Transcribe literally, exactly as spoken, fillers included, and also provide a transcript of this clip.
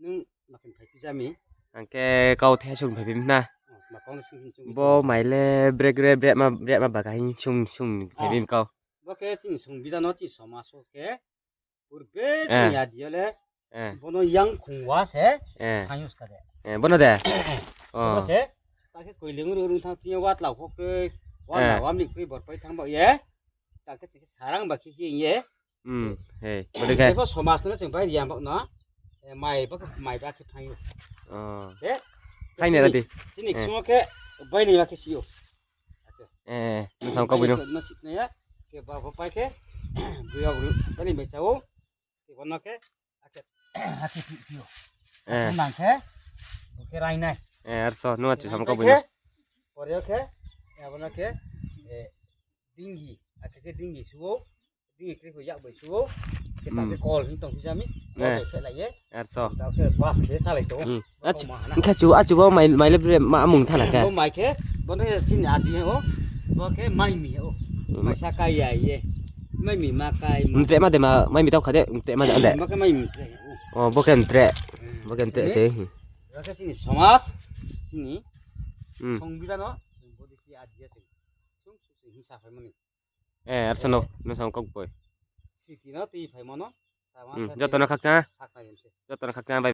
Nung ma khe phai phi jami? Ang khe kau the sung phai phi na. O, ma kau no sung phi chung bo mai le brek bre brek ma, brek ma baga hing sung, sung phai phi kau. Bo khe chini sung bida no chini somaj o khe purbe chini adi yo le. Bono yang khungwa se. Thangyus ka de. Bono de. Bo se. Ta khe koiling ru ru thang thing yo watla pho khe. Watla wamni kri bor pai thang ba ye. Ta khe chini sarang ba khe hing ye. Hmm, hei, bodei khe. Ebo somaj no chwng bai riya bak no, eh, mai bak, mai bak khe phai o. Oh. Eh? Phai ni radi. Chini ksung khe bai ni bak khe si o. Eh, nung sam kau bui no. Bai ni khe no sik nai ya, khe ba, ba pai khe, bui ya bui, bai ni bai cha o, khe ba no khe, akhe, akhe phi, phi o. Eh. Nang khe, bo khe rai nai. Eh, arso, nung achu sam kau bui no. Pore o khe, abo no khe, eh, Dingi, akhe khe dingi suo, dingi kri ko yak bai suo, khe ta khe kol hing tong phi jami, kol bai phe lai ye. Arso. Ta khe bus khe salai tong. Hmm. Achu, khe chu, achu bo mai, mai le bre ma amung thana khe. Bo mai khe, bo no chini adi o, bo khe mai mi o. Mai sa kai ya ye. Mai mi ma kai ma. Mtre ma de ma, mai mi tau kha de, mtre ma de ande. Bo khe mai mi tre o. Oh, bo khe mtre. Hmm. Bo khe mtre se. Bo khe chini somaj, chini. Hmm. Song bida no, bo de ki adi ya se. Sung sung sung hing sa phai mani. Eh, arsa no, no sam kau boi. Siti no tui phai mano. Hmm, joto no khakchang. Joto no khakchang bai.